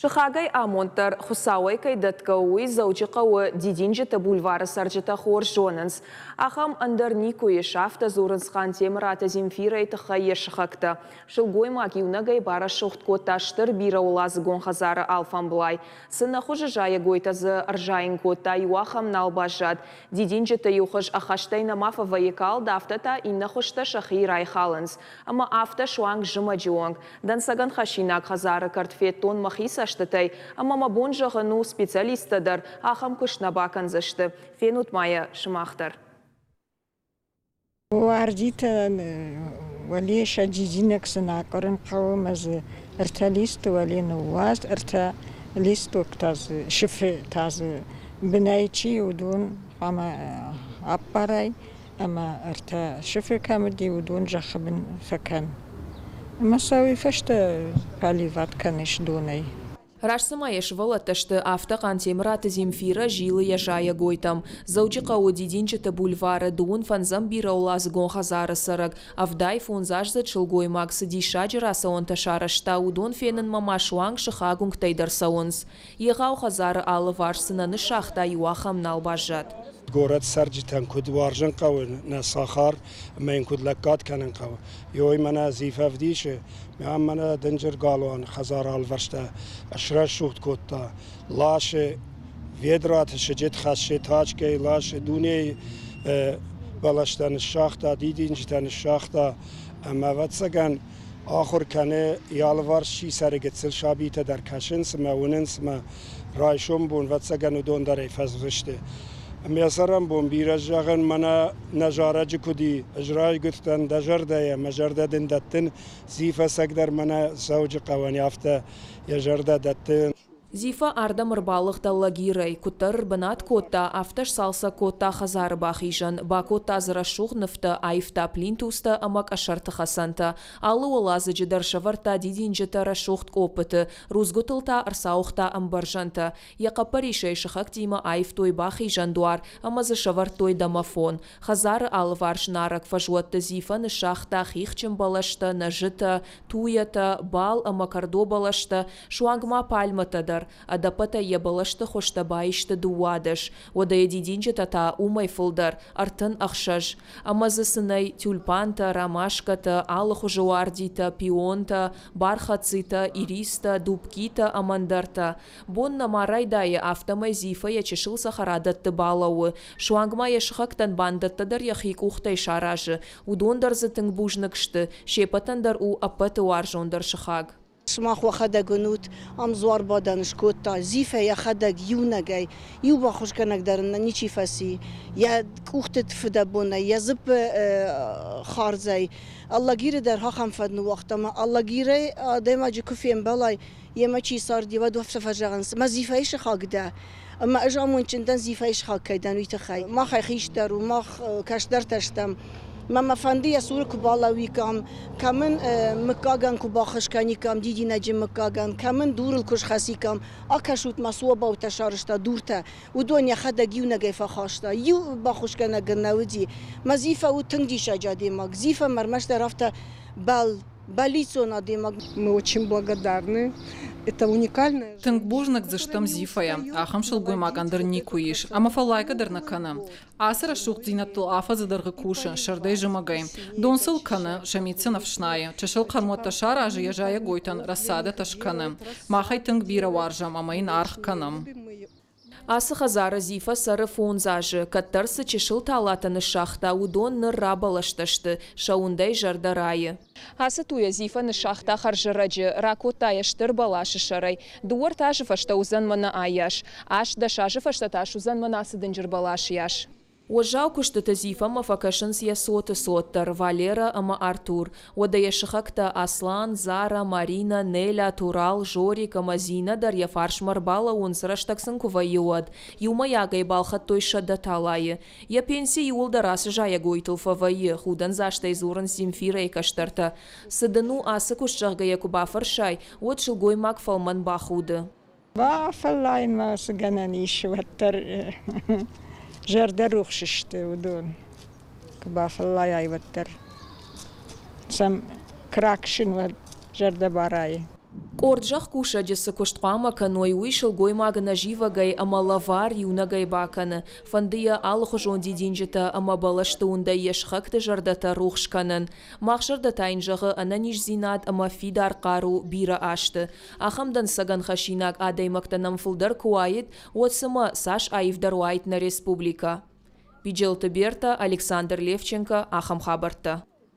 Сыхагӕй амонд дӕр Хуыцауӕй кӕй дӕтгӕ у, уый Дзӕуджыхъӕуы Дидинджыты бульвары цӕрджытӕ хорз зонынц. Ахӕм ӕндӕр никуы ис, афтӕ дзурынц Хъантемыраты Земфирӕйы тыххӕй йӕ сыхӕгтӕ. Сылгоймаг иунӕгӕй барӕсугъд кодта стыр бирӕуӕладзыгон хӕдзары алфӕмблай. Цы нӕ хуызы зайӕгойтӕ дзы ӕрзайын кодта, иу ахӕм нал баззад. Дидинджыты иу хуыз ӕххӕстӕй нӕма фӕвӕййы калд, афтӕ та иннӕ хуызтӕ сӕхи райхалынц. Ӕмӕ афтӕ суанг зымӕджы онг. Дӕнцӕгӕн хӕссинаг хӕдзары кӕрт федтон мӕхи цӕстытӕй, ӕмӕ мӕ бон зӕгъын у, специалисттӕ дӕр ахӕм куыст нӕ бакӕндзысты. Фенут ма йӕ сымах дӕр. Уардитӕн уӕле сӕ дидинӕг сын акъуырын хъӕуы ӕмӕ дзы ӕртӕ листы уӕле ныууадз, ӕртӕ листок та дзы, сыфы та дзы бынӕй чи, уыдон хъуамӕ аппарай. ӕмӕ ӕртӕ сыфы кӕм уыди, уыдон зӕххы бын фӕкӕн. Ӕмӕ сӕ уый фӕстӕ поливат кӕныс донӕй. Раст цыма йӕ сывӕллӕттӕ сты, афтӕ Хъантемыраты Земфирӕ зилы йӕ зайӕгойтӕм. Дзӕуджыхъӕуы Дидинджыты бульвары дыууын фӕндзӕм бирӕуӕладзыгон хӕдзары цӕрӕг 75-аздзыд сылгоймаг цы диссаджы рацӕуӕнтӕ сарӕзта, уыдон фенынмӕ ма суанг сыхаг уынгтӕй дӕр цӕуынц. Егъау хӕдзары алыварс цы нӕ ныссагъта, иу ахӕм нал баззад. Горӕт цӕрджытӕн куыд уарзын хъӕуы нӕ сахар ӕмӕ йын куыд лӕггад кӕнын хъӕуы, ой мӕнӕ Зифӕ ӕвдисы, ам мӕнӕ дынджыр галуан хӕдзары алвӕрстӕ срӕсугъд кодта, ласы ведраты сыджыт хӕссы, тачкӕйы ласы, дунейы бӕлӕстӕ ныссагъта, дидинджытӕ ныссагъта ӕмӕ, ӕвӕццӕгӕн, ахуыр кӕны, йӕ алыварс чи цӕры, гыццыл сабитӕ дӕр кӕсынц ӕмӕ уынынц ӕмӕ райсом бон, ӕвӕццӕгӕн, уыдон дӕр ӕй фӕзгъысты. Ӕмӕ цӕрӕнбон бирӕ зӕгъын, мӕнӕ нӕ зарӕджы куыд и, ӕз райгуырдтӕн дӕ зӕрдӕйӕ, мӕ зӕрдӕ дын дӕттын, Зифӕ цӕгдӕр мӕнӕ Дзӕуджыхъӕуӕн афтӕ йӕ зӕрдӕ дӕтты. Зифӕ ардӕм ӕрбалыгъд Алагирӕй, куыддӕр ӕрбынат кодта, афтӕ сцалцӕг кодта хӕдзары бахизӕн, бакодта дзы рӕсугъд нывтӕ, аивта плинтустӕ ӕмӕ къӕсӕрты хӕцӕнтӕ. Алы уӕладзыджы дӕр сӕвӕрдта дидинджытӕ рӕсугъд къоппыты, рудзгуытыл та ӕрцауыгъта ӕмбӕрзӕнтӕ. Йӕ хъӕппӕрисӕй сыхӕгтимӕ аивтой бахизӕн дуар ӕмӕ дзы сӕвӕрдтой домофон. Хӕдзары алыварс нарӕг фӕзуӕтты Зифӕ ныссагъта хихджын бӕлӕстӕ, нӕзытӕ, туйӕтӕ, бал ӕмӕ кӕрдо бӕлӕстӕ, суанг ма пальмӕтӕ дӕр. Ӕдӕппӕтӕй йӕ бӕлӕсты хуызтӕ баисты 12, уӕдӕ йӕ дидинджытӕ та уымӕй фылдӕр, 36. Ӕмӕ дзы цы нӕй тюльпантӕ, ромашкӕтӕ, алыхуызы уардитӕ, пионтӕ, бархатцитӕ, иристӕ, дубкитӕ ӕмӕ ӕндӕртӕ. Бон нӕма райдайы, афтӕмӕй Зифӕ йӕ чысыл цӕхӕрадӕтты балӕууы, суанг ма йӕ сыхӕгтӕн бандӕттӕ дӕр йӕхи къухтӕй саразы. Уыдон дӕр дзы тынг бузныг сты, се ппӕтӕн дӕр у ӕппӕты уарзондӕр сыхаг. Сымах уӕхӕдӕг уынут, ам дзуарбадӕн скодта Зифӕ йӕхӕдӕг иунӕгӕй, иу баххуысгӕнӕг дӕр ын ничи фӕци. Йӕ къухты фыдӕбонӕй, йӕ дзыппы хардзӕй. Алагиры дӕр ахӕм фӕд ныууагъта ӕмӕ Алагирӕй адӕймаджы куы фембӕлай, йемӕ чи царди, уӕд афтӕ фӕзӕгъынц, мӕ Зифӕйы сыхаг дӕ. Ӕмӕ ӕз амондджын дӕн, Зифӕйы сыхаг кӕй дӕн, уый тыххӕй. Махӕй хистӕр у, мах кӕстӕртӕ стӕм. Мӕ мӕ фӕнды йӕ цуры куы балӕууиккам, кӕм ын мыггагӕн куы баххуыс кӕниккам, дидинӕджы мыггагӕн, кӕм ын дурыл куы схӕциккам. Акӕсут ма, цы обӕуттӕ сарӕзта дуртӕ, уыдон йӕхӕдӕг иунӕгӕй фӕхаста. Иу баххуысгӕнӕг ын нӕ уыди. Мӕ Зифӕ у тынг диссаджы адӕймаг. Зифӕ мӕ ӕрмӕстдӕр афтӕ бӕл бӕллицон адӕймаг. Мы очень благодарны. Это уникальная. Тынг бузныг дзы стӕм Зифӕйӕ. Ахӕм сылгоймаг ӕндӕр никуы ис. Ӕмӕ фӕллайгӕ дӕр нӕ кӕны. Ацы рӕсугъддзинӕдтыл афӕдзы дӕргъы кусы, сӕрдӕй-зымӕгӕй. Дон сыл кӕны, сӕ мит сын ӕфснайы, чысыл хъӕрмуӕттӕ саразы йӕ зайӕгойтӕн, рассадӕтӕ скӕны. Мах ӕй тынг бирӕ уарзӕм ӕмӕ йын аргъ кӕнӕм. Ацы хӕдзары Зифӕ цӕры фондз азы. Кӕддӕр цы чысыл талатӕ ныссагъта, уыдон ныр рабӕлӕстӕ сты, сӕ уындӕй зӕрдӕ райы. Ацы туйӕ Зифӕ ныссагъта хӕрзӕрӕджы, ракодта йӕ стыр бӕласы сӕрӕй. Дыууӕ-ӕртӕ азы фӕстӕ уыдзӕн мӕнӕ айас. Аст-дӕс азы фӕстӕ та суыдзӕн мӕнӕ ацы дынджыр бӕласы йас. Уӕззау куыстыты Зифӕмӕ фӕкӕсынц йӕ цоты цот дӕр, Валерӕ ӕмӕ Артур. Уӕдӕ йӕ сыхӕгтӕ Аслан, Зара, Маринӕ, Неля, Турал, Жорик ӕмӕ Зинӕ дӕр йӕ фарсмӕ ӕрбалӕууынц, рӕстӕг сын куы вӕййы, уӕд. Иумӕйагӕй балхӕдтой 100 талайы. Йӕ пенси иууылдӕр ацы зайӕгойтыл фӕвӕййы, худӕндзастӕй дзурынц Земфирӕйы кӕстӕртӕ. Цы дын у ацы куыст, зӕгъгӕ йӕ куы бафӕрсай, уӕд сылгоймаг фӕлмӕн бахуды. Бафӕллайынмӕ цы гӕнӕн ис, уӕддӕр зӕрдӕрухс сты уыдон. Куы бафӕллайай, уӕддӕр сӕм краксын уӕд зӕрдӕ барайы. Къорд зӕхкусӕджы цы куыст хъуамӕ кӕной, уый сылгоймаг ӕнӕзивӕгӕй ӕмӕ лӕвар иунӕгӕй бакӕны. Фӕнды йӕ алыхуызон дидинджытӕ ӕмӕ бӕлӕсты уындӕй йӕ сыхӕгты зӕрдӕтӕ рухс кӕнын. Мах зӕрдӕ та йын зӕгъы ӕнӕниздзинад ӕмӕ фидар хъару бирӕ азты. Ахӕм дӕнцӕгӕн хӕссинаг адӕймӕгтӕ нӕм фылдӕр куы уаид, уӕд цымӕ цас аивдӕр уаид нӕ республикӕ? Биджелты Бертӕ, Александр Левченко, ахӕм хабӕрттӕ.